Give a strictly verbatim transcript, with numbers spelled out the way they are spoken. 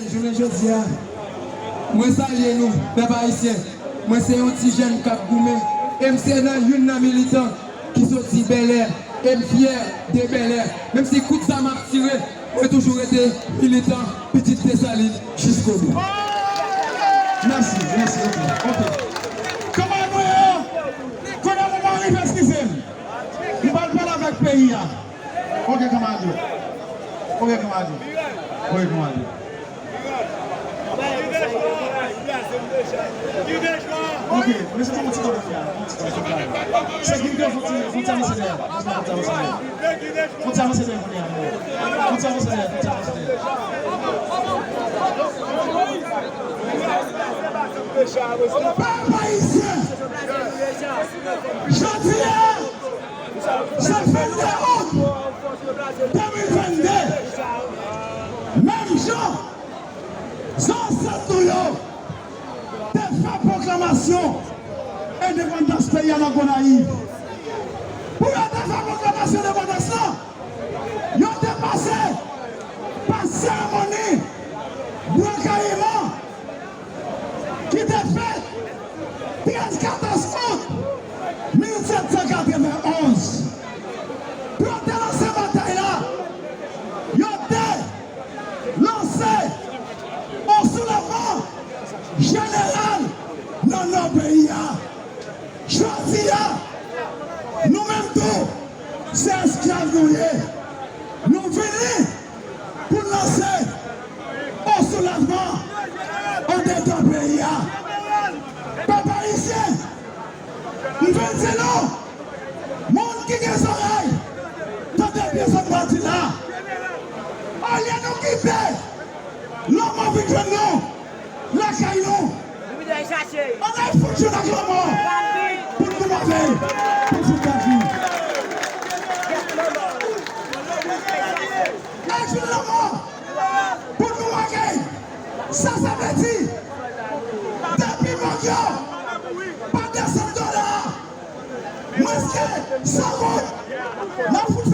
Jounen jodi a, mwen salye nou, pèp ayisyen. Mwen se yon ti jèn k ap goumen, e m se nan youn nan militan ki soti Bèlè, e m fyè de Bèlè. Menm si kout zam ap tire, mwen toujou rete militan, pitit Desalin, jiskobou. Mèsi, mèsi, ok, ok. Kòman nou ye? Kounye a moman rive, eskize m. M pral pale avèk peyi a. Ok, kanmarad yo. Ok, kanmarad yo. Ok, kanmarad yo. Ok, mesye, fè yon ti tan pou fè, fè yon ti tan pou fè. Sekirite, fè yon ti, fè yon ti avanse dèyè. Fè yon ti avanse dèyè. Fè yon ti avanse dèyè, kounye a. Fè yon ti avanse dèyè, fè yon ti avanse dèyè. Pèp ayisyen, jodi a, se vennde out de mil vennde. Menm jan zansèt nou yo te fè pwoklamasyon endepandans peyi a nan Gonayiv. Pou yo te fè pwoklamasyon endepandans lan, yo te pase pa seremoni Bwa Kayiman ki te fèt trèz, katòz out mil sèt san katrevenn onz. Pou yo te lanse batay la, yo te lanse yon soulèvman jeneral nan nò peyi a. Jodi a, nou menm tou, se esklav nou ye. Nou vini pou n lanse yon soulèvman andedan peyi a. Pèp ayisyen, m vin di nou, moun ki gen zòrèy, tande byen sa m pral di la. Olye nou kite lanmò vin jwenn nou lakay nou, ann al fout jwenn ak lanmò pou n goumen avè l, pou n fout gad li. Al jwenn lanmò pou n goumen avè l. Sa sa vle di? Depi mòg yo pa desann dola a, mwens ke san goud, n ap fout